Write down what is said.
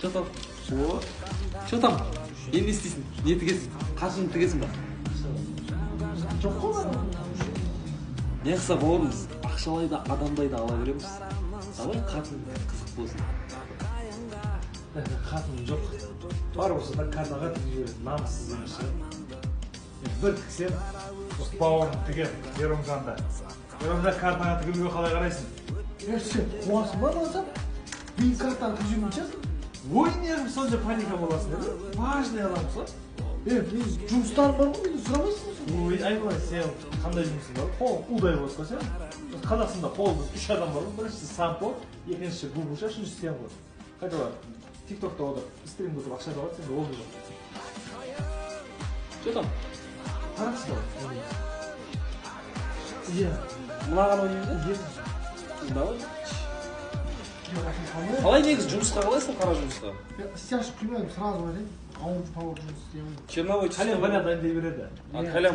Че там? О, че там? Енді не істейсің? Не тігесің? Қашын тігесің ба? Жоқ қой бәрі. Неғылса, бауырым, біз ақшалай да, адамдай да ала береміз. Давай, қатын қызық болсын. Қатыным жоқ, бар болса да картаға тігіп жібереді, намыссыз емес шығар. Мен бір тіксем, осы бауырым тігемін Еромжанды. Еромжан, картаға тігілуге қалай қарайсың? Е, сен қуасың ба, мынасам? Мен картаны тігіп жібермейтін шығарсың. Ой, неғып сонша паника боласың деді, важный адамсың ғой. Е, мен жұмыстарым бар ғой, менен сұрамайсың ба сен? Ой, айбала, сен қандай жұмысың бар? Қол удай бос қой сен. Қазақстанда қол үш адам бар ғой: біріншісі Сампо, екіншісі Гугуша, үшіншісі сен ғой. Қайда бар, Тик Токта отырып, стримде отырып ақша табады, сенде ол да жоқ. Че там? Қараңызшы, давай. Иә. Мынаған ойнаймыз да? Иә. Давай. Қалай негізі, жұмысқа қалайсың, қара жұмысқа? Стяжка құймаймын, сразу айтайын. Ауыр, ауыр жұмыс істей алмаймын. Черновой. Кальян, валя дайындай береді. А, кальян.